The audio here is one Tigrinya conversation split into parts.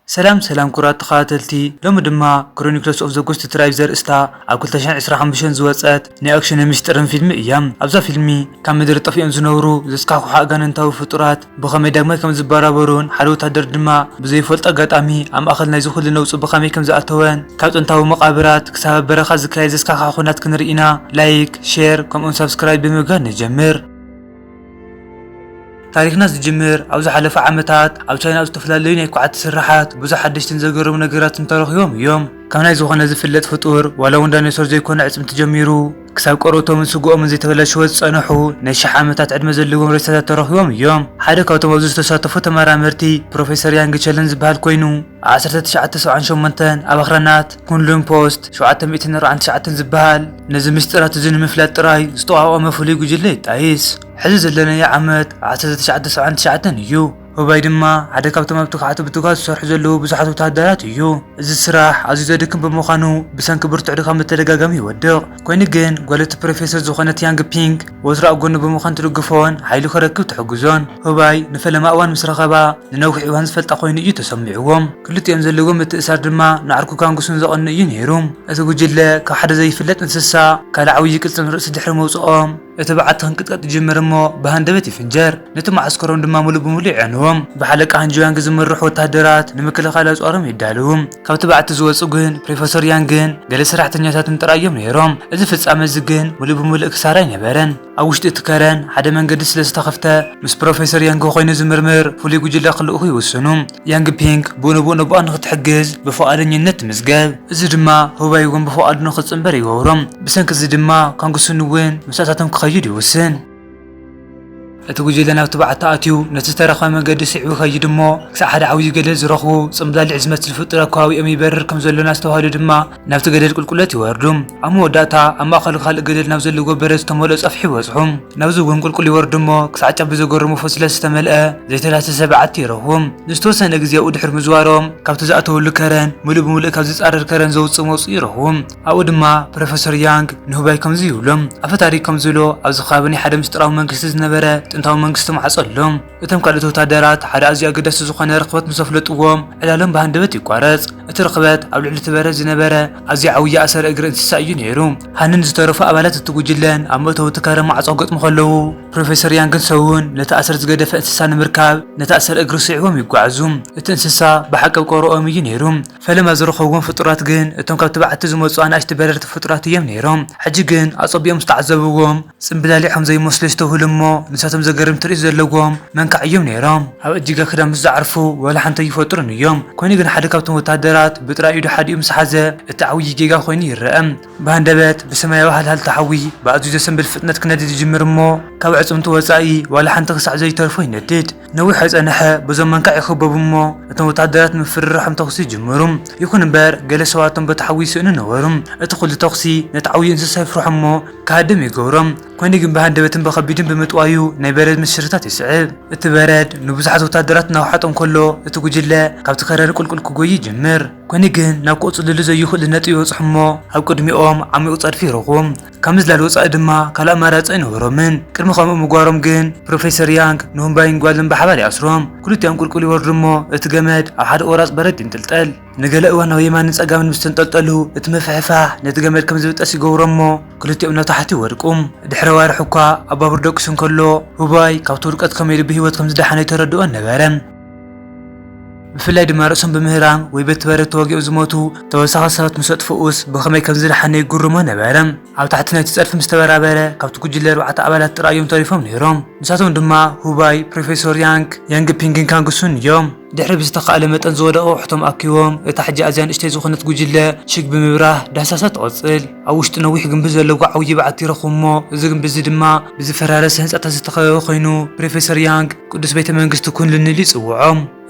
ሰላም ሰላም ክቡራት ተኸታተልቲ፣ ሎሚ ድማ ክሮኒክልስ ኦፍ ዘ ጎስት ትራይብ ዘርእስታ ኣብ ክልተ ሽሕን ዕስራን ሓሙሽተን ዝወጸት ናይ ኣክሽን ምስጢርን ፊልም እያ። ኣብዛ ፊልሚ ካብ ምድሪ ጠፊኦም ዝነብሩ ዘስካሕኩሑ ኣጋንንታዊ ፍጡራት ብኸመይ ዳግማይ ከም ዝበራበሩን ሓደ ወታደር ድማ ብዘይፈልጦ ኣጋጣሚ ኣብ ማእከል ናይዚ ኩሉ ነውጺ ብኸመይ ከም ዝኣተወን ካብ ጥንታዊ መቓብራት ክሳብ ኣብ በረኻ ዝካየድ ዘስካሕክሕ ኹናት ክንርኢ ኢና። ላይክ፣ ሼር ከምኡውን ሳብስክራይብ ብምግባር ንጀምር። ታሪኽና ዝጅምር ኣብ ዝሓለፈ ዓመታት ኣብ ቻይና ኣብ ዝተፈላለዩ ናይ ኳዕቲ ስራሓት ብዙሕ ሓደሽትን ዘገርሙ ነገራትን ተረኺቦም እዮም። ካብ ናይ ዝኾነ ዝፍለጥ ፍጡር ዋላ እውን ዳይኖሶር ዘይኮነ ዕፅምቲ ጀሚሩ ክሳብ ቆርበቶምን ስግኦምን ዘይተበላሸወ ዝፀንሑ ናይ ሽሕ ዓመታት ዕድመ ዘለዎም ሬሳታት ተረኺቦም እዮም። ሓደ ካብቶም ኣብዚ ዝተሳተፉ ተመራመርቲ ፕሮፌሰር ያንግ ቸለን ዝበሃል ኮይኑ ኣብ ዓሰርተ ትሽዓተ ሰብዓን ሸሞንተን ኣብ ኣኽራናት ኩንሉን ፖስት ሸውዓተ ሚእትን ኣርባዓን ትሽዓተን ዝበሃል ነዚ ምስጢራት እዚ ንምፍላጥ ጥራይ ዝተቋቋመ ፍሉይ ጉጅለ ይጣይስ። ሕዚ ዘለናዮ ዓመት ዓሰርተ ትሽዓተ ሰብዓን ትሽዓተን እዩ። ሆባይ ድማ ሓደ ካብቶም ኣብቲ ኳዕቲ ብትግሃት ዝሰርሑ ዘለዉ ብዙሓት ወተሃደራት እዩ። እዚ ስራሕ ኣዝዩ ዘድክም ብምዃኑ ብሰንኪ ብርቱዕ ድኻም ብተደጋጋሚ ይወድቕ። ኮይኑ ግን ጓል እቲ ፕሮፌሰር ዝኾነት ያንግ ፒንግ ወትሩ ኣብ ጎኑ ብምዃን ትድግፎን ሓይሉ ክረክብ ትሕግዞን። ሆባይ ንፈለማ እዋን ምስ ረኸባ ንነዊሕ እዋን ዝፈልጣ ኮይኑ እዩ ተሰሚዕዎም። ክልቲኦም ዘለዎም ምትእሳር ድማ ንዓርኩ ካንጉሱን ዘቐንእ እዩ ነይሩ። እቲ ጉጅለ ካብ ሓደ ዘይፍለጥ እንስሳ ካልእ ዓብዪ ቅልጽም ርእሲ ድሕሪ መውጽኦም እቲ በዓቲ ክንቅጥቀጥ ይጅምር እሞ ብሃንደበት ይፍንጀር። ነቲ መዓስከሮም ድማ ሙሉእ ብሙሉእ የዕንዎም። ብሓለቃ ሃንጆያንግ ዝምርሑ ወታደራት ንምክልኻል ኣጽዋሮም የዳልዉ። ካብቲ በዓቲ ዝወጹ ግን ፕሮፌሰር ያንግን ገለ ሰራሕተኛታትን ጥራይ እዮም ነይሮም። እዚ ፍጻመ እዚ ግን ሙሉእ ብሙሉእ ክሳራ ኣይነበረን። ኣብ ውሽጢ እቲ ከረን ሓደ መንገዲ ስለ ዝተኸፍተ ምስ ፕሮፌሰር ያንግ ኮይኑ ዝምርምር ፍሉይ ጉጅለ ክልእኹ ይውስኑ። ያንግ ፒንግ ብኡ ንብኡ ነቦኣ ንኽትሕግዝ ብፍቓደኝነት ትምዝገብ። እዚ ድማ ሆባይ እውን ብፍቓዱ ንኽጽንበር ይገብሮም። ብሰንኪ እዚ ድማ ካንጉሱን እውን ምስኣታቶም ክኸይድ ይውስን። እቲ ጉጅለ ናብቲ በዓቲ ኣትዩ ነቲ ዝተረኽበ መንገዲ ስዒቡ ይኸይድ እሞ ክሳዕ ሓደ ዓብዪ ገደል ዝረኽቡ ጽምብላሊዕ ዝመስል ፍጡር ኣብ ከባቢኦም ይበርር ከም ዘሎ እናስተውሃሉ ድማ ናብቲ ገደል ቁልቁለት ይወርዱ። ኣብ መወዳእታ ኣብ ማእከሉ ካልእ ገደል ናብ ዘለዎ በረድ ዝተመልኦ ጸፍሒ ይበጽሑ። ናብዚ እውን ቁልቁል ይወርዱ እሞ ክሳዕ ጫፍ ብዘገርሙ ፎሲላት ዝተመልአ ዘይተዳህሰሰ በዓቲ ይረኽቡ። ንዝተወሰነ ግዜ ኣብኡ ድሕሪ ምዝዋሮም ካብቲ ዝኣተውሉ ከረን ምሉእ ብምሉእ ካብ ዝጻረር ከረን ዘውጽእ መውጽኢ ይረኽቡ። ኣብኡ ድማ ፕሮፌሰር ያንግ ንሁባይ ከምዚ ይብሎም፣ ኣፈ ታሪክ ከም ዝብሎ ኣብዚ ከባቢ ናይ ሓደ ምስጢራዊ መንግስቲ ዝነበረ ጥንታዊ መንግስቲ ማዕጾ ኣሎ። እቶም ካልኦት ወታደራት ሓደ ኣዝዩ ኣገዳሲ ዝኾነ ርኽበት ምስ ኣፍለጥዎም ዕላሎም ብሃንደበት ይቋረጽ። እቲ ርኽበት ኣብ ልዕሊ እቲ በረድ ዝነበረ ኣዝዩ ዓብዪ ኣሰር እግሪ እንስሳ እዩ ነይሩ። ሃንን ዝተረፉ ኣባላት እቲ ጉጅለን ኣብ መእተዊ እቲ ከረን ማዕጾ ክገጥሙ ከለዉ ፕሮፌሰር ያንግን ሰውን ነቲ ኣሰር ዝገደፈ እንስሳ ንምርካብ ነቲ ኣሰር እግሪ ስዒቦም ይጓዓዙ። እቲ እንስሳ ብሓቂ ኣብ ቀረብኦም እዩ ነይሩ። ፈለማ ዝረኸብዎም ፍጡራት ግን እቶም ካብቲ በዓቲ ዝመጹ ኣናእሽቲ በረርቲ ፍጡራት እዮም ነይሮም። ሕጂ ግን ኣጸቢቖም ዝተዓዘብዎም ጽምብላሊዖም ዘይመስሉ የስተውህሉ እሞ ንሳቶም ዘገርም ትርኢት ዘለዎም መንካዕ እዮም ነይሮም። ኣብ እጅጋ ክዳን ምስ ዝዓርፉ ዋላ ሓንቲ ኣይፈጥሩን እዮም። ኮይኑ ግን ሓደ ካብቶም ወታደራት ብጥራይ ኢዱ ሓደ ኢዱ ምስ ሓዘ እቲ ዓብዪ ጌጋ ኮይኑ ይረአ። ብሃንደበት ብሰማያዊ ሃልሃልታ ሓዊ ብኣዝዩ ዘሰንብል ፍጥነት ክነድድ ይጅምር እሞ ካብ ኣዕጽምቱ ወጻኢ ዋላ ሓንቲ ክሳዕ ዘይተርፎ ይነድድ። ነዊሕ ኣይጸንሐ በዞም መንካዕ ይኽበቡ እሞ እቶም ወታደራት ንምፍርራሖም ተኹሲ ይጅምሩ። ይኹን እምበር ገለ ሰባቶም በቲ ሓዊ ይስእኑ ነበሩ። እቲ ኩሉ ተኹሲ ነቲ ዓብዪ እንስሳ የፍርሖ እሞ ክሃድም ይገብሮም። ኮይኑ ግን ብሃንደበትን ብኸቢድን ብምጥዋዩ ናይ በረድ ምሽርታት ይስዕብ። እቲ በረድ ንብዙሓት ወታደራት እናውሓጦም ከሎ እቲ ጉጅለ ካብቲ ከረን ቁልቁል ክጎይ ይጅምር። ኮይኑ ግን ናብ ክቕጽልሉ ዘይኽእሉ ነጥቢ ይበጽሑ እሞ ኣብ ቅድሚኦም ዓሚቑ ጸድፊ ይረኽቡ። ካብ ምዝላል ወጻኢ ድማ ካልእ ኣማራጺ ኣይነበሮምን። ቅድሚ ከምኡ ምግባሮም ግን ፕሮፌሰር ያንግ ንሁምባይን ጓልን ብሓባር ይኣስሮም። ክልቲኦም ቁልቁል ይወርዱ እሞ እቲ ገመድ ኣብ ሓደ ቁራጽ በረድ ይንጥልጠል። ንገለ እዋን ናብ የማንን ጸጋምን ምስ ተንጠልጠሉ እቲ ምፍሕፋሕ ነቲ ገመድ ከም ዝብጠስ ይገብሮ እሞ ክልቲኦም ናብ ታሕቲ ይወድቁ። ድሕሪ ኣዋርሕ እኳ ኣብ ባቡር ደቂሱ እንከሎ ሁባይ ካብቲ ውድቀት ከመይ ኢሉ ብህይወት ከም ዝደሓነ ኣይተረድኦን ነበረ። ብፍላይ ድማ ርእሶም ብምህራም ወይ በቲ በረድ ተወጊኦም ዝሞቱ ተወሳኺ ሰባት ምስ ኣጥፍኡስ ብኸመይ ከም ዝደሓነ ይግርሞ ነበረ። ኣብ ታሕቲ ናይቲ ጸድፊ ምስ ተበራበረ ካብቲ ጉጅለ ኣርባዕተ ኣባላት ጥራይ እዮም ተሪፎም ነይሮም። ንሳቶም ድማ ሁባይ፣ ፕሮፌሰር ያንግ፣ ያንግ ፒንግን ካንግሱን እዮም። ድሕሪ ብዝተኻእለ መጠን ዝወደቑ ኣቑሑቶም ኣኪቦም እታ ሕጂ ኣዝያ ንእሽተይ ዝኾነት ጉጅለ ሽግ ብምብራህ ዳህሳሳ ትቕጽል። ኣብ ውሽጢ ነዊሕ ግንቢ ዘለዎ ዓብዪ በዓቲ ይረኽቡ እሞ እዚ ግንቢ እዚ ድማ ብዝፈራረሰ ህንጻታት ዝተኸበበ ኮይኑ ፕሮፌሰር ያንግ ቅዱስ ቤተ መንግስቲ ኩንሉን ኢሉ ይጽውዖ።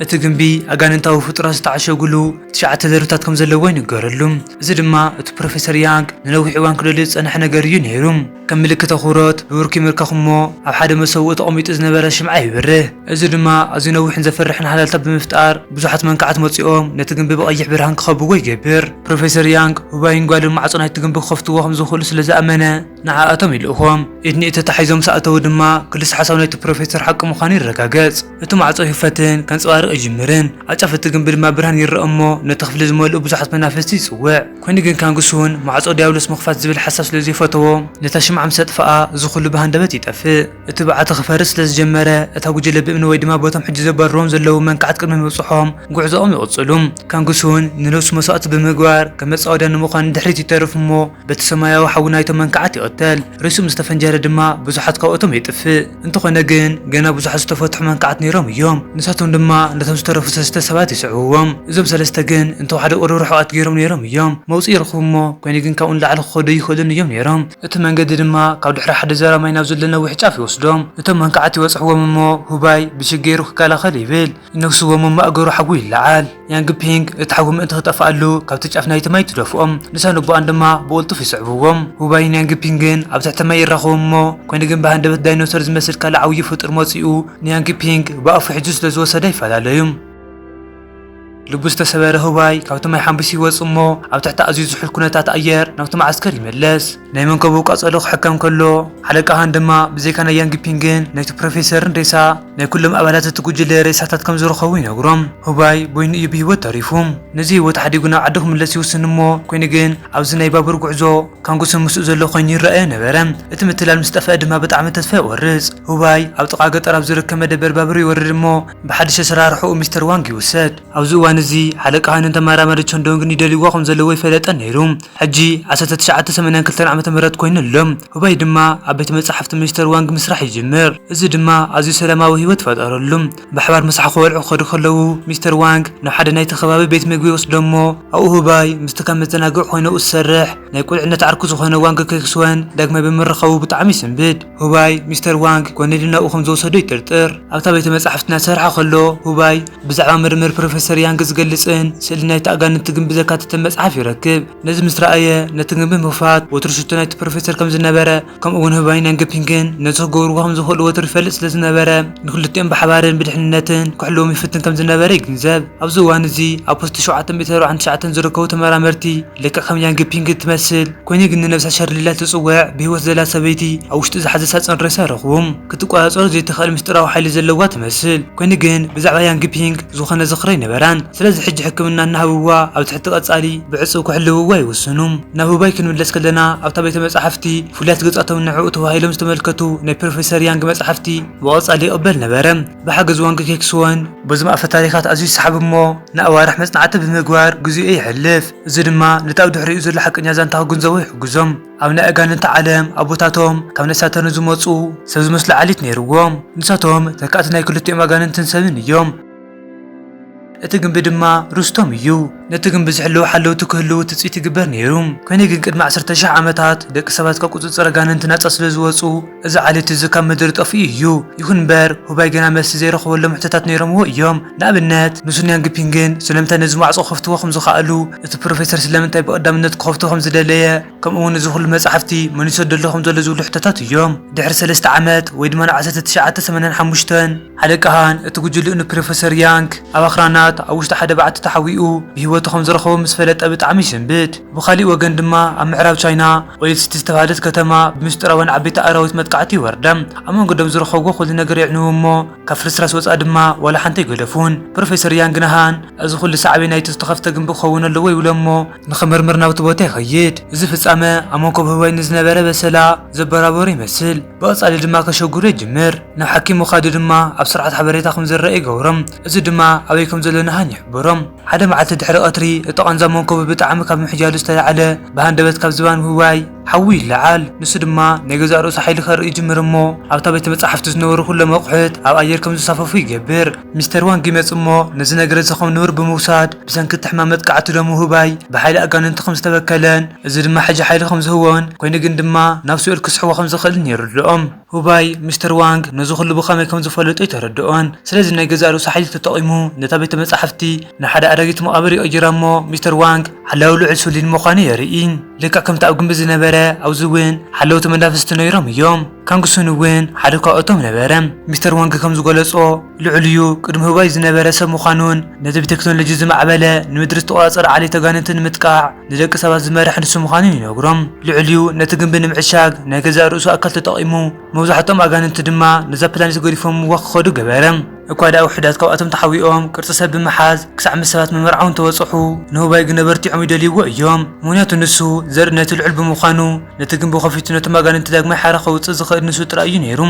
እቲ ግንቢ ኣጋንንታዊ ፍጡራት ዝተዓሸጉሉ ትሽዓተ ደርብታት ከም ዘለዎ ይንገረሉ። እዚ ድማ እቲ ፕሮፌሰር ያንግ ንነዊሕ እዋን ክደልዮ ዝጸንሐ ነገር እዩ ነይሩ። ከም ምልክት ኣኽብሮት ብብርኩ ይምርካኽ እሞ ኣብ ሓደ መሰውኢ ተቐሚጡ ዝነበረ ሽምዓ ይብርህ። እዚ ድማ ኣዝዩ ነዊሕን ዘፍርሕን ሃላልታ ብምፍጣር ብዙሓት መንካዓት መጺኦም ነቲ ግንቢ ብቐይሕ ብርሃን ክኸብዎ ይገብር። ፕሮፌሰር ያንግ፣ ሁባይን ጓልን ማዕጾ ናይቲ ግንቢ ክኸፍትዎ ከም ዝኽእሉ ስለ ዝኣመነ ንዓኣቶም ይልእኾም። ኢድ ንኢድ ተታሒዞም ምስ ኣተዉ ድማ፣ ክልስ ሓሳብ ናይቲ ፕሮፌሰር ሓቂ ምዃኑ ይረጋገጽ። እቲ ማዕጾ ይኽፈትን ከንጸባርቕ ይጅምርን። ኣብ ጫፍ እቲ ግንቢ ድማ ብርሃን ይረአ እሞ፣ ነቲ ክፍሊ ዝመልኡ ብዙሓት መናፍስቲ ይጽውዕ። ኮይኑ ግን ካንግሱን ማዕጾ ዲያብሎስ ምኽፋት ዝብል ሓሳብ ስለ ዘይፈተዎ፣ ነታ ሽምዓ ምስ ኣጥፍኣ፣ እዚ ኩሉ ብሃንደበት ይጠፍእ። እቲ በዓቲ ክፈርስ ስለ ዝጀመረ፣ እታ ጉጅለ ብእምኒ ወይ ድማ በቶም ሕጂ ዘባርርዎም ዘለዉ መንካዓት ቅድሚ ምብጽሖም፣ ጉዕዞኦም ይቕጽሉ። ካንግሱን ንነብሱ መስዋእቲ ብምግባር፣ ከም መጻወድያ ንምዃን ንድሕሪት ይተርፍ እሞ፣ በቲ ሰማያዊ ሓዊ ናይቶም መንካዓት ይቕተል። ርእሱ ምስ ተፈንጀረ ድማ ብዙሓት ካብኦቶም የጥፍእ። እንተኾነ ግን፣ ገና ብዙሓት ዝተፈትሑ መንካዓት ነይሮም እዮም። ንሳቶም ድማ ነቶም ዝተረፉ ሰለስተ ሰባት ይስዕብዎም። እዞም ሰለስተ ግን እንተወሓደ ቁሩብ ርሑቓት ገይሮም ነይሮም እዮም። መውጽኢ ይረኽቡ እሞ፣ ኮይኑ ግን ካብኡ ንላዕሊ ክኸዱ ኣይኽእሉን እዮም ነይሮም። እቲ መንገዲ ድማ ካብ ድሕሪ ሓደ ዛራ ማይ ናብ ዘሎ ነዊሕ ጫፍ ይወስዶም። እቶም መንካዓት ይበጽሕዎም እሞ፣ ሁባይ ብሽግ ገይሩ ክከላኸል ይብል። ይነክስዎም እሞ ኣእጋሩ ሓዊ ይለዓል። ያንግ ፒንግ እቲ ሓዊ ምእንቲ ክጠፍኣሉ ካብቲ ጫፍ ናይቲ ማይ ትደፍኦም። ንሳ ንቦኣን ድማ ብቕልጡፍ ይስዕብዎም። ሁባይን ያንግ ፒንግን ኣብ ትሕቲ ማይ ይራኸቡ እሞ፣ ኮይኑ ግን ብሃንደበት ዳይኖሰር ዝመስል ካልእ ዓብዪ ፍጡር መጺኡ ንያንግ ፒንግ ብኣፉ ሒዙ ስለ ዝወሰዳ ይፈላለዩ። ልቡ ዝተሰበረ ሁባይ ካብቲ ማይ ሓንቢሱ ይወጽእ እሞ፣ ኣብ ትሕቲ ኣዝዩ ዝሑል ኩነታት ኣየር ናብቲ መዓስከር ይምለስ። ናይ መንከቡ ቃጸሎ ክሕከም ከሎ፣ ሓለቃ ሃን ድማ ብዘይካ ናይ ያንግ ፒንግን ናይቲ ፕሮፌሰርን ሬሳ፣ ናይ ኩሎም ኣባላት እቲ ጉጅለ ሬሳታት ከም ዝረኸቡ ይነግሮም። ሁባይ በይኑ እዩ ብህይወት ተሪፉ። ነዚ ህይወት ሓዲጉ ናብ ዓዱ ክምለስ ይውስን እሞ፣ ኮይኑ ግን ኣብዚ ናይ ባቡር ጉዕዞ ካንጉስን ምስኡ ዘሎ ኮይኑ ይረኣዮ ነበረ። እቲ ምትላል ምስ ጠፍአ ድማ ብጣዕሚ ተስፋ ይቖርጽ። ሁባይ ኣብ ጥቓ ገጠር ኣብ ዝርከብ መደበር ባቡር ይወርድ እሞ፣ ብሓድሽ ኣሰራርሕኡ ሚስተር ዋንግ ይውሰድ። ኣብዚ እዋን እዚ ሓለቃ ሃንን ተመራማሪ ቸንዶንግን ይደልይዎ ከም ዘለዉ ኣይፈለጠን ነይሩ። ሕጂ ዓሰርተ ትሽዓተ ሰማንያን ክልተን ዓመተ ምህረት ኮይኑ ኣሎ። ሁባይ ድማ ኣብ ቤተ መጻሕፍቲ ሚስተር ዋንግ ምስራሕ ይጅምር። እዚ ድማ ኣዝዩ ሰላማዊ ህይወት ፈጠረሉ። ብሓባር ምሳሕ ክበልዑ ክኸዱ ከለዉ፣ ሚስተር ዋንግ ናብ ሓደ ናይቲ ከባቢ ቤት ምግቢ ይወስዶ እሞ፣ ኣብኡ ሁባይ ምስቲ ከም መዘናግዒ ኮይነኡ ዝሰርሕ ናይ ቁልዕነት ዓርኩ ዝኾነ ዋንግ ኬክስወን ዳግማይ ብምርኻቡ ብጣዕሚ ይስንብድ። ሁባይ ሚስተር ዋንግ ጎነዲ ናብኡ ከም ዝወሰዶ ይጥርጥር። ኣብታ ቤተ መጻሕፍቲ እናሰርሐ ከሎ፣ ሁባይ ብዛዕባ ምርምር ፕሮፌሰር ያንግ ዝገልጽን ስእሊ ናይቲ ኣጋንንቲ ግንቢ ዘካተተ መጽሓፍ ይረክብ። ነዚ ምስ ረኣየ፣ ነቲ ግንቢ ምኽፋት ወትሩ ሽቶ ናይቲ ፕሮፌሰር ከም ዝነበረ፣ ከምኡ እውን ሁባይን ያንግ ፒንግን ነዚ ክገብርዎ ከም ዝኽእሉ ወትሩ ይፈልጥ ስለ ዝነበረ፣ ንክልቲኦም ብሓባርን ብድሕንነትን ክሕልዎም ይፍትን ከም ዝነበረ ይግንዘብ። ኣብዚ እዋን እዚ ኣብ ፖስት ሸውዓተ ሚእቲ ኣርባዓን ትሽዓተን ዝርከቡ ተመራመርቲ፣ ልክዕ ከም ያንግ ፒንግ እትመስል ኮይኑ ግን ንነብሳ ሸርሊላ ትጽውዕ ብህይወት ዘላ ሰበይቲ ኣብ ውሽጢ ዝሓዘ ሳጽን ሬሳ ረኽቡ። ክትቆጻጸሮ ዘይትኽእል ምስጢራዊ ሓይሊ ዘለዋ ትመስል። ኮይኑ ግን ብዛዕባ ያንግ ፒንግ ዝኾነ ዝኽሪ ኣይነበራን። ስለዚ ሕጂ ሕክምና እናሃብዋ ኣብ ትሕቲ ቀጻሊ ብዕጽው ክሕልውዋ ይውስኑ። ናብ ሁባይ ክንምለስ ከለና ኣብታ ቤተ መጻሕፍቲ ፍሉያት ገጻቶም ንዕኡ ተባሂሎም ዝተመልከቱ ናይ ፕሮፌሰር ያንግ መጻሕፍቲ ብቐጻሊ ይቕበል ነበረ። ብሓገዝ ዋንግ ኬክስወን በዞም ኣፈ ታሪኻት ኣዝዩ ይሰሓብ እሞ ንኣዋርሕ መጽናዕቲ ብምግባር ግዜኡ የሕልፍ። እዚ ድማ ነቲ ኣብ ድሕሪኡ ዘሎ ሓቀኛ ዛንታ ክግንዘቦ ይሕግዞም። ኣብ ናይ ኣጋንንቲ ዓለም ኣቦታቶም ካብ ናይ ሳተኑ ዝመጹ ሰብ ዝመስሉ ዓሌት ነይርዎም። ንሳቶም ተካእቲ ናይ ክልቲኦም ኣጋንንትን ሰብን እዮም። እቲ ግንቢ ድማ ርስቶም እዩ። ነቲ ግንቢ ዝሕልዉ ሓለውቲ ክህልዉ ትጽቢት ይግበር ነይሩ። ኮይኑ ግን ቅድሚ ዓሰርተ ሺሕ ዓመታት ደቂ ሰባት ካብ ቁጽጽር ኣጋንንቲ ናጻ ስለ ዝወጹ፣ እዚ ዓሌት እዚ ካብ ምድሪ ጠፊኡ እዩ። ይኹን እምበር፣ ሁባይ ገና መልሲ ዘይረኸበሎም ሕቶታት ነይሮምዎ እዮም። ንኣብነት፣ ንሱን ያንግ ፒንግን ስለምንታይ ነዚ ማዕጾ ክኸፍትዎ ከም ዝኸኣሉ፣ እቲ ፕሮፌሰር ስለምንታይ ብቐዳምነት ክኸፍቶ ከም ዝደለየ፣ ከምኡ እውን እዚ ኩሉ መጻሕፍቲ መን ይሰደሉ ከም ዘሎ ዝብሉ ሕቶታት እዮም። ድሕሪ ሰለስተ ዓመት ወይ ድማ ናብ ዓሰርተ ትሽዓተ ሰማንያን ሓሙሽተን ሓለቃ ሃን እቲ ጉጅልኡ ንፕሮፌሰር ያንግ ኣብ ኣኽራናት ኣብ ውሽጢ ሓደ በዓቲ ተሓቢኡ ብህይወቱ ከም ዝረኸቦ ምስ ፈለጠ ብጣዕሚ ይስንብድ። ብኻሊእ ወገን ድማ ኣብ ምዕራብ ቻይና ኦይል ሲቲ ዝተባህለት ከተማ ብምስጢራውያን ዓበይቲ ኣራዊት መጥቃዕቲ ይወርዳ። ኣብ መንገዶም ዝረኸብዎ ኩሉ ነገር የዕንዉ እሞ ካብ ፍርስራስ ወጻኢ ድማ ዋላ ሓንቲ ኣይገደፉን። ፕሮፌሰር ያንግ ንሃን እዚ ኩሉ ሳዕቤን ናይቲ ዝተኸፍተ ግንቢ ክኸውን ኣለዎ ይብሎ እሞ ንኽምርምር ናብቲ ቦታ ይኸይድ። እዚ ፍጻመ ኣብ መንኮብ ህዋይ ንዝነበረ በሰላ ዘበራበሮ ይመስል። ብቐጻሊ ድማ ከሸጉሮ ይጅምር። ናብ ሓኪም ምኻዱ ድማ ኣብ ስርዓት ሓበሬታ ከም ዝረአ ይገብሮም። እዚ ድማ ኣበይ ከም ዘሎ ንሃን ይሕብሮም። ሓደ መዓልቲ ድሕሪ ቀትሪ እቲ ቃንዛ መንኮቡ ብጣዕሚ ካብ ምሕያሉ ዝተላዕለ ብሃንደበት ካብ ዝባን ህዋይ ሓዊ ይለዓል። ንሱ ድማ ናይ ገዛእ ርእሱ ሓይሊ ከርኢ ይጅምር እሞ ኣብታ ቤተ መጻሕፍቲ ዝነበሩ ኩሎም ኣቑሑት ኣብ ኣየር ከም ዝሳፈፉ ይገብር። ሚስተር ዋንግ ይመጽእ እሞ ነዚ ነገር እዚ ከም ንቡር ብምውሳድ ብሰንኪ እቲ ሕማም መጥቃዕቲ ደሙ ህባይ ብሓይሊ ኣጋንንቲ ከም ዝተበከለን እዚ ድማ ሕጂ ሓይሊ ከም ዝህቦን ኮይኑ ግን ድማ ናብ ሲኦል ክስሕቦ ከም ዝኽእልን የረድኦም። ሁባይ፣ ሚስተር ዋንግ ነዚ ኩሉ ብኸመይ ከም ዝፈለጦ ኣይተረድኦን። ስለዚ ናይ ገዛእ ርእሱ ሓይሊ ተጠቒሙ ነታ ቤተ መጻሕፍቲ ንሓደ ኣረጊት መቓብር ይቕይራ እሞ ሚስተር ዋንግ ሓላዊ ልዑል ሱሊን ምዃኑ የርኢ። ልክዕ ከምቲ ኣብ ግንቢ ዝነበረ ኣብዚ እውን ሓለውቲ መናፍስቲ ነይሮም እዮም። ካንግሱን እውን ሓደ ካብኣቶም ነበረ። ሚስተር ዋንግ ከም ዝገለጾ፣ ልዑል ዩ ቅድሚ ህባይ ዝነበረ ሰብ ምዃኑን ነቲ ብቴክኖሎጂ ዝማዕበለ ንምድሪ ዝተቖጻጸረ ዓሌት ኣጋንንቲ ንምጥቃዕ ንደቂ ሰባት ዝመርሕ ንሱ ምዃኑን ይነግሮም። ልዑል ዩ ነቲ ግንቢ ንምዕሻግ ናይ ገዛእ ርእሱ ኣካል ተጠቒሙ፣ መብዛሕትኦም ኣጋንንቲ ድማ ነዛ ፕላኔት ገዲፎምዋ ክኸዱ ገበረ። እኳ ደኣ ውሑዳት ካብኣቶም ተሓዊኦም ቅርጺ ሰብ ብምሓዝ ክሳዕ ምስ ሰባት ምምርዓው እንተበጽሑ፣ ንህባይ ግን ኣበርቲዖም ይደልይዎ እዮም። ምኽንያቱ ንሱ ዘርኢ ናይቲ ልዑል ብምዃኑ፣ ነቲ ግንቢ ከፊቱ ነቶም ኣጋንንቲ ዳግማይ ሓራ ከውጽእ ዝኽእል ንሱ ጥራይ እዩ ነይሩ።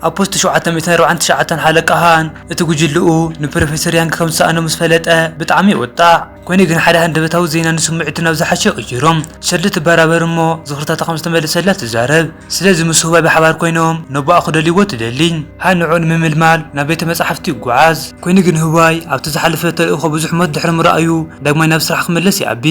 ኣብ ፖስት ሸውዓተ ሚእትን ኣርባዓን ትሽዓተን ሓለቃ ሃን እቲ ጉጅልኡ ንፕሮፌሰር ያንግ ከም ዝሰኣኖ ምስ ፈለጠ ብጣዕሚ ይወጣዕ። ኮይኑ ግን ሓደ ሃንደበታዊ ዜና ንስምዒቱ ናብ ዝሓሸ ይቕይሮ። ሸርሊ ትበራበር እሞ ዝኽርታታ ከም ዝተመለሰላ ትዛረብ። ስለዚ ምስ ህባይ ብሓባር ኮይኖም ነቦኣ ክደልይዎ ትደሊ። ሃን ንዕኡ ንምምልማል ናብ ቤተ መጻሕፍቲ ይጓዓዝ። ኮይኑ ግን ህባይ ኣብቲ ዝሓለፈ ተልእኾ ብዙሕ ሞት ድሕሪ ምርኣዩ ዳግማይ ናብ ስራሕ ክምለስ ይኣቢ።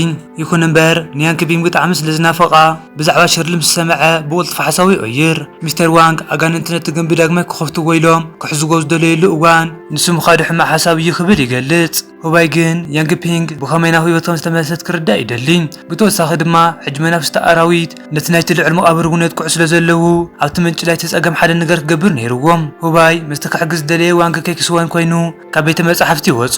ይኹን እምበር ንያንግ ፒንግ ብጣዕሚ ስለ ዝናፈቓ ብዛዕባ ሸርሊ ምስ ሰምዐ ብቕልጡፍ ሓሳቡ ይቕይር። ሚስተር ዋንግ ኣጋንንቲ ነቲ ግንቢ ዳግማይ ክኸፍትዎ ኢሎም ክሕዝዎ ዝደለየሉ እዋን ንሱ ምኻዱ ሕማቕ ሓሳብ እዩ ክብል ይገልጽ። ህባይ ግን ያንግ ፒንግ ብኸመይ ናብ ህይወት ከም ዝተመለሰት ክርዳእ ይደሊ። ብተወሳኺ ድማ ሕጂ መናፍስቲ ኣራዊት ነቲ ናይቲ ልዑል መቓብር እውን የጥቅዑ ስለ ዘለዉ ኣብቲ ምንጪ ናይቲ ጸገም ሓደ ነገር ክገብር ነይርዎም። ህባይ ምስቲ ክሕግዝ ዝደለየ ዋንግ ኬክስወን ኮይኑ ካብ ቤተ መጻሕፍቲ ይወጹ።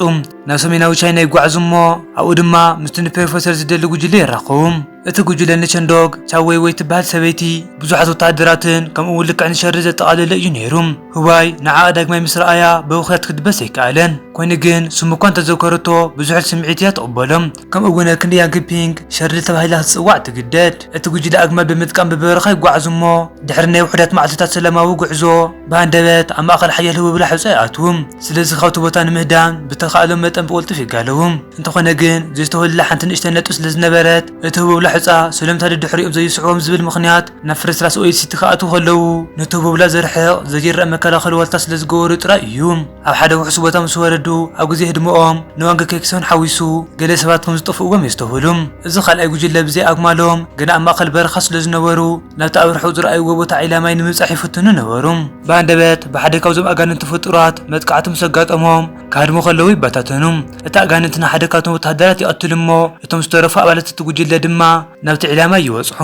ናብ ሰሜናዊ ቻይና ይጓዓዙ እሞ ኣብኡ ድማ ምስቲ ንፕሮፌሰር ዝደሊ ጉጅለ ይራኸቡ። እቲ ጉጅለ ንቸንዶግ ቻው ዌይ ዌይ ትበሃል ሰበይቲ ብዙሓት ወተሃደራትን ከምኡ እውን ልክዕ ንሸርሊ ዘጠቓለለ እዩ ነይሩ። ህባይ ንዓኣ ዳግማይ ምስ ረኣያ ብብኽያት ክትድበስ ኣይከኣለን። ኮይኑ ግን ስሙ እኳ እንተዘከረቶ ብዙሕ ስምዒት እያ ትቕበሎ። ከምኡ እውን ክንዲ ያንግ ፒንግ ሸርሊ ተባሂላ ክትጽዋዕ ትግደድ። እቲ ጉጅለ ኣግማል ብምጥቃም ብበረኻ ይጓዓዙ እሞ ድሕሪ ናይ ውሑዳት መዓልትታት ሰላማዊ ጉዕዞ ብሃንደበት ኣብ ማእከል ሓያል ህቦብላ ሑጻ ይኣትዉ። ስለዚ ካብቲ ቦታ ንምህዳም ብተኻእሎም መጠን ብቕልጡፍ ይጋለቡ። እንተኾነ ግን፣ ዘይስተውህልላ ሓንቲ ንእሽተይ ነጥቢ ስለ ዝነበረት፣ እቲ ህቦብላ ሑጻ ሰለምታ ደድሕሪኦም ዘይስዕቦም ዝብል ምኽንያት ናብ ፍርስራስ ኦኤል ሲቲ ክኣትዉ ከለዉ፣ ነቲ ህቦብላ ዘርሕቕ ዘይረኣ መከላኸሊ ዋልታ ስለ ዝገበሩ ጥራይ እዩ። ኣብ ሓደ ውሑስ ቦታ ምስ ወረዱ፣ ኣብ ግዜ ህድሞኦም ንዋንግ ኬክሶን ሓዊሱ ገለ ሰባት ከም ዝጠፍእዎም የስተውህሉ። እዚ ካልኣይ ጉጅለ ብዘይ ኣግማሎም ገና ኣብ ማእከል በረኻ ስለ ዝነበሩ፣ ናብቲ ኣብ ርሑቕ ዝረኣይዎ ቦታ ዒላማይ ንምብጻሕ ይፍትኑ ነበሩ። ብሃንደበት ብሓደ ካብዞም ኣጋንንቲ ፍጡራት መጥቃዕቲ ምስ ኣጋጠሞም፣ ክሃድሙ ከለዉ ይበታተኑ። እቲ ኣጋንንቲ ንሓደ ካብቶም ወተሃደራት ይቐትል እሞ፣ እቶም ዝተረፉ ኣባላት እቲ ጉጅለ ድማ ናብቲ ዒላማይ ይበጽሑ።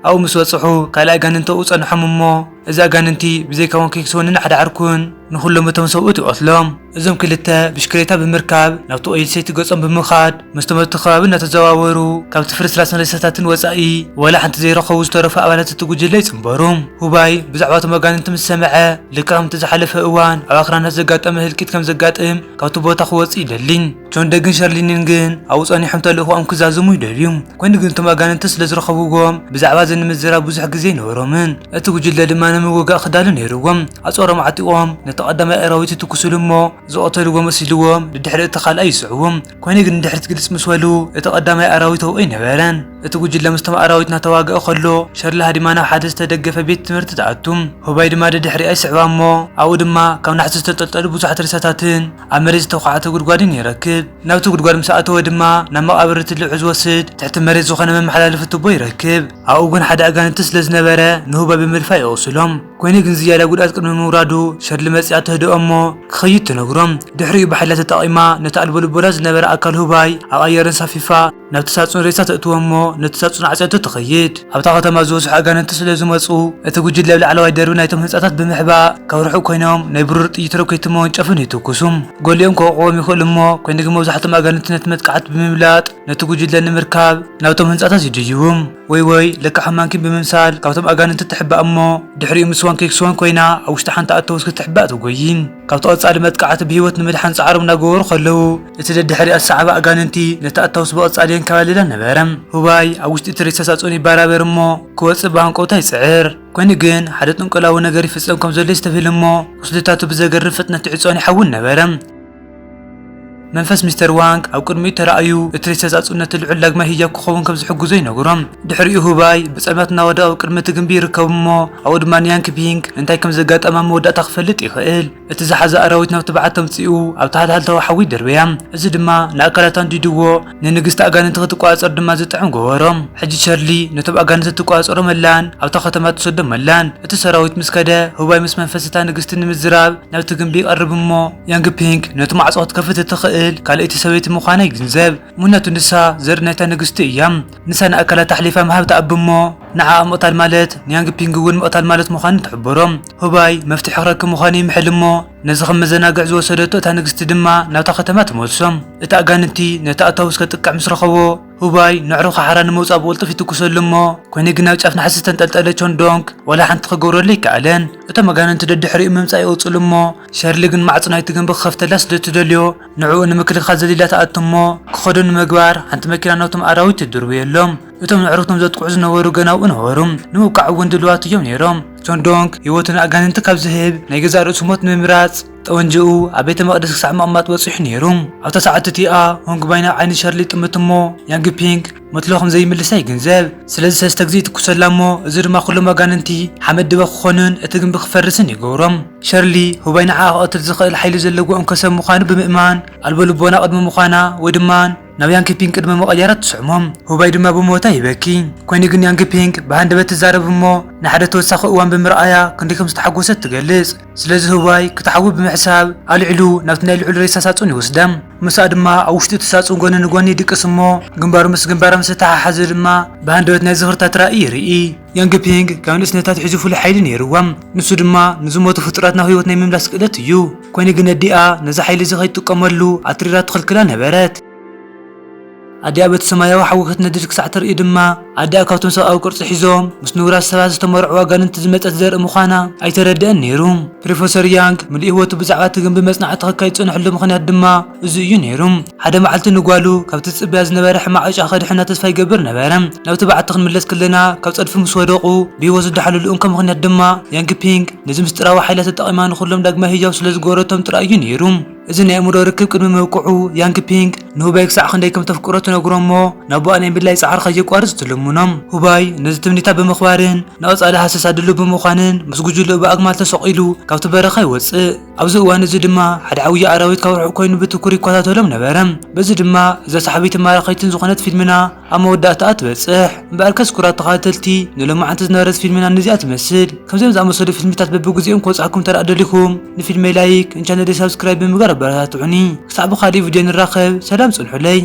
ኣብኡ ምስ በጽሑ፣ ካልእ ኣጋንንቲ ኣብኡ ጸንሖም እሞ፣ እዚ ኣጋንንቲ ብዘይካ ዋንግ ኬክስወንን ሓደ ዓርኩን ንኹሎም እቶም ሰብኡት ይቐትሎም። እዞም ክልተ ብሽክሌታ ብምርካብ ናብቲ ኦኤል ሲቲ ገጾም ብምኻድ፣ ምስቶም ኣብቲ ከባቢ እናተዘዋወሩ፣ ካብቲ ፍርስራስን ሬሳታትን ወጻኢ ዋላ ሓንቲ ዘይረኸቡ ዝተረፉ ኣባላት እቲ ጉጅለ ይጽንበሩ። ሁባይ ብዛዕባ እቶም ኣጋንንቲ ምስ ሰምዐ፣ ልክዕ ከምቲ ዝሓለፈ እዋን ኣብ ኣኽራናት ዘጋጠመ ህልቂት ከም ዘጋጥም ካብቲ ቦታ ክወጽእ ይደሊ። ጆን ደግን ሸርሊንን ግን ኣብኡ ጸኒሖም ተልእኾኦም ክዛዝሙ ይደልዩ። ኮይኑ ግን እቶም ኣጋንንቲ ስለ ዝረኸብዎም፣ ብዛዕባ እዚ ንምዝራብ ብዙሕ ግዜ ኣይነበሮምን። እቲ ጉጅለ ድማ ንምውጋእ ክዳሎ ነይርዎም። ኣጾሮም ዓጢቖም ነቲ ቀዳማይ ኣራዊት ይትኩስሉ እሞ፣ ዝቐተልዎ መሲልዎም ንድሕሪ እቲ ካልኣይ ይስዕቡ። ኮይኑ ግን ንድሕሪት ግልጽ ምስ በሉ፣ እቲ ቀዳማይ ኣራዊት ኣብኡ ኣይነበረን። እቲ ጉጅለ ምስቶም ኣራዊት እናተዋግአ ከሎ፣ ሸርሊ ሃዲማ ናብ ሓደ ዝተደገፈ ቤት ትምህርቲ ትኣቱ። ሆባይ ድማ ደድሕሪኣ ይስዕባ እሞ፣ ኣብኡ ድማ ካብ ናሕሲ ዝተንጠልጠሉ ብዙሓት ሬሳታትን ኣብ መሬት ዝተዃዕተ ጉድጓድን ይረክብ። ናብቲ ጉድጓድ ምስ ኣተወ ድማ፣ ናብ መቓብር እቲ ልዑል ዝወስድ ትሕቲ መሬት ዝኾነ መመሓላለፊ ቱቦ ይረክብ። ኣብኡ ግን ሓደ ኣጋንንቲ ስለ ዝነበረ፣ ንሆባይ ብምልፋይ ይቕስሎም። ኮይኑ ግን ዝያዳ ጉድኣት ቅድሚ ምውራዱ፣ ሸርሊ መጺኣ ተህድኦ እሞ ክኸይድ ትነግሮ። ድሕሪኡ ብሓይላ ተጠቒማ ነቲ ኣልቦ ልቦና ዝነበረ ኣካል ሆባይ ኣብ ኣየር ኣንሳፊፋ ናብቲ ሳጹን ሬሳ ተእትዎ እሞ ነቲ ሳጹን ዓጽያቶ ትኸይድ። ኣብታ ከተማ ዝበዝሑ ኣጋንንቲ ስለ ዝመጹ፣ እቲ ጉጅለ ኣብ ላዕለዋይ ደርቢ ናይቶም ህንጻታት ብምሕባእ ካብ ርሑቕ ኮይኖም ናይ ብሩር ጥይት ሮኬትን መወንጨፍን ይትኩሱ። ገሊኦም ክወቕዕዎም ይኽእሉ እሞ፣ ኮይኑ ግን መብዛሕትኦም ኣጋንንቲ ነቲ መጥቃዕቲ ብምምላጥ ነቲ ጉጅለ ንምርካብ ናብቶም ህንጻታት ይድይቡ። ወይ ወይ ለቃሕ ማንኪን ብምምሳል ካብቶም ኣጋንንቲ ትሕባእ እሞ፣ ድሕሪኡ ምስ ዋን ኬክስዋን ኮይና ኣብ ውሽጢ ሓንቲ ኣውቶቡስ ክትሕባእ ትጎይን። ካብቲ ቀጻሊ መጥቃዕቲ ብህይወት ንምድሓን ጻዕሮም እናገበሩ ከለዉ፣ እቲ ደድሕሪኣ ዝሰዓበ ኣጋንንቲ ነቲ ኣውቶቡስ ብቐጻሊ የንከባልላ ነበረ። ሁባይ ኣብ ውሽጢ እቲ ሬሳ ሳጹን ይበራበር እሞ ክወጽእ ብሃንቀውታ ይጽዕር። ኮይኑ ግን ሓደ ጥንቆላዊ ነገር ይፍጸም ከም ዘሎ የስተብህል እሞ፣ ቁስልታቱ ብዘገርም ፍጥነት ይዕጾን ይሓውን ነበረ። መንፈስ ሚስተር ዋንግ ኣብ ቅድሚኡ ተራእዩ፣ እቲ ሬሳ ሳጹን ነቲ ልዑል ዳግማይ ህያብ ክኸውን ከም ዝሕግዞ ይነግሮ። ድሕሪኡ ሁባይ ብጸልማት እናወደቐ ኣብ ቅድሚ እቲ ግንቢ ይርከብ እሞ፣ ኣብኡ ድማ ንያንግ ፒንግ እንታይ ከም ዘጋጠማ መወዳእታ ክፈልጥ ይኽእል። እቲ ዝሓዘ ኣራዊት ናብቲ በዓቲ ኣምጺኡ ኣብ ታሕቲ ሃልታዊ ሓዊ ይደርበያ። እዚ ድማ ንኣካላታ ኣንዲድዎ፣ ንንግስቲ ኣጋንንቲ ክትቆጻጸር ድማ ዝጥዕም ገበሮ። ሕጂ ሸርሊ ነቶም ኣጋንንቲ ትቆጻጸሮመላን ኣብታ ከተማ ትሰዶመላን። እቲ ሰራዊት ምስ ከደ፣ ሁባይ ምስ መንፈስ እታ ንግስቲ ንምዝራብ ናብቲ ግንቢ ይቐርብ እሞ፣ ያንግ ፒንግ ነቲ ማዕጾ ክትከፍት እትኽእል ካልኣይቲ ሰበይቲ ምዃና ይግንዘብ። ምኽንያቱ ንሳ ዘርኢ ናይታ ንግስቲ እያ። ንሳ ንኣካላታ ኣሕሊፋ ምሃብ ትኣቢ እሞ፣ ንዓኣ ምቕታል ማለት ንያንግ ፒንግ እውን ምቕታል ማለት ምዃኑ ትሕብሮ። ሁባይ መፍትሒ ክረክብ ምዃኑ ይምሕል እሞ፣ ነዚ ከም መዘናግዒ ዝወሰደቶ እታ ንግስቲ ድማ ናብታ ከተማ ትመልሶ። እቲ ኣጋንንቲ ነቲ ኣታዊ ከጥቅዕ ምስ ረኸቦ፣ ሁባይ ንዕሩኽ ሓራ ንምውጻእ ብቕልጡፍ ይትኩሰሉ እሞ፣ ኮይኑ ግን ኣብ ጫፍ ናሕሲ ዝተንጠልጠለ ቾን ዶንግ ዋላ ሓንቲ ክገብረሉ ኣይከኣለን። እቶም ኣጋንንቲ ደድሕሪኡ ምምጻእ ይቕጽሉ እሞ፣ ሸርሊ ግን ማዕጾ ናይቲ ግንቢ ክኸፍተላ ስለ እትደልዮ፣ ንዕኡ ንምክልኻል ዘሊላ ትኣቱ እሞ፣ ክኸዱ ንምግባር ሓንቲ መኪና ናብቶም ኣራዊት ትድርብየሎም። እቶም ንዕሩኽቶም ዘጥቅዑ ዝነበሩ ገና ኣብኡ ነበሩ። ንምውቃዕ እውን ድሉዋት እዮም ነይሮም። ጆን ዶንግ ህይወቱ ንኣጋንንቲ ካብ ዝህብ ናይ ገዛእ ርእሱ ሞት ንምምራጽ፣ ጠወንጅኡ ኣብ ቤተ መቕደስ ክሳዕ ምቕማጥ በጺሑ ነይሩ። ኣብታ ሰዓት እቲኣ ሆንግ ባይ ናብ ዓይኒ ሸርሊ ይጥምት እሞ፣ ያንግ ፒንግ መትሎ ከም ዘይምልሳ ይግንዘብ። ስለዚ ሰለስተ ግዜ ይትኩሰላ እሞ፣ እዚ ድማ ኩሎም ኣጋንንቲ ሓመድ ድበ ክኾኑን እቲ ግንቢ ክፈርስን ይገብሮም። ሸርሊ፣ ሁባይ ንዓኣ ክቐትል ዝኽእል ሓይሊ ዘለዎ እንኮ ሰብ ምዃኑ ብምእማን፣ ኣልቦ ልቦና ቅድሚ ምዃና ወይ ድማ ናብ ያንግ ፒንግ ቅድሚ ምቕያራ ትስዕሞ። ሁባይ ድማ ብሞታ ይበኪ። ኮይኑ ግን ያንግ ፒንግ ብሃንደበት ትዛረብ እሞ፣ ንሓደ ተወሳኺ እዋን ብምርኣያ ክንደይ ከም ዝተሓጎሰት ትገልጽ። ስለዚ ሁባይ ክትሓዊ ብምሕሳብ፣ ኣልዒሉ ናብቲ ናይ ልዑል ሬሳ ሳጹን ይወስዳ። ምስኣ ድማ ኣብ ውሽጢ እቲ ሳጹን ጎኒ ንጎኒ ይድቅስ እሞ፣ ግንባሩ ምስ ግንባራ ምስ ተተሓሓዘ ድማ ብሃንደበት ናይ ዝኽርታት ራእይ ይርኢ። ያንግ ፒንግ ካብ ንእስነታ ኣትሒዙ ፍሉይ ሓይሊ ነይርዋ። ንሱ ድማ ንዝሞቱ ፍጡራት ናብ ህይወት ናይ ምምላስ ክእለት እዩ። ኮይኑ ግን ኣዲኣ ነዚ ሓይሊ እዚ ከይትጥቀመሉ ኣትሪራ ትኽልክላ ነበረት። ኣዲኣ በቲ ሰማያዊ ሓዊ ክትነድድ ክሳዕ ትርኢ ድማ፣ ኣዲኣ ካብቶም ሰብኣዊ ቅርጺ ሒዞም ምስ ንቡራት ሰባት ዝተመርዑ ኣጋንንቲ ዝመጸት ዘርኢ ምዃና ኣይተረድአን ነይሩ። ፕሮፌሰር ያንግ ምሉእ ህይወቱ ብዛዕባ እቲ ግንቢ መጽናዕቲ ከካይድ ዝጸንሐሉ ምኽንያት ድማ እዚ እዩ ነይሩ። ሓደ መዓልቲ ንጓሉ ካብቲ ዝጽበያ ዝነበረ ሕማቕ ዕጫ ከድሕና ተስፋ ይገብር ነበረ። ናብቲ በዓቲ ክንምለስ ከለና፣ ካብ ጸድፊ ምስ ወደቑ ብህይወት ዝደሓኑሉ እንኮ ምኽንያት ድማ፣ ያንግ ፒንግ ነዚ ምስጢራዊ ሓይላ ተጠቒማ ንኹሎም ዳግማይ ህያው ስለ ዝገበረቶም ጥራይ እዩ ነይሩ። እዚ ናይ ኣእምሮ ርክብ ቅድሚ ምብቅዑ፣ ያንግ ፒንግ ንሁባይ ክሳዕ ክንደይ ከም ተፍቅሮ ትነግሮ እሞ፣ ናብኣ ናይ ምድላይ ጻዕሪ ከየቋርጽ ትልምኖ። ሁባይ ነዚ ትምኒታ ብምኽባርን ንቐጻሊ ሃሰሳ ድሉው ብምዃንን፣ ምስ ጉጅልኡ ብኣግማል ተሰቒሉ ካብቲ በረኻ ይወጽእ። ኣብዚ እዋን እዚ ድማ ሓደ ዓብዪ ኣራዊት ካብ ርሑቕ ኮይኑ ብትኩር ይከታተሎም ነበረ። በዚ ድማ እዛ ሰሓቢትን ማራኺትን ዝኾነት ፊልምና ኣብ መወዳእታኣ ትበጽሕ። እምበኣርከስ ክቡራት ተኸታተልቲ፣ ንሎማዓንቲ ዝነበረት ፊልምና ነዚኣ ትመስል። ከምዚኦም ዝኣመሰሉ ፊልምታት በብግዜኦም ክወጽኣኩም እንተ ደኣ ደሊኹም፣ ንፊልመይ ላይክ፣ ንቻነለይ ሳብስክራይብ ብምግባር ኣበረታትዑኒ። ክሳዕ ብኻልእ ቪድዮ ንራኸብ፣ ሰላም ጽንሑለይ።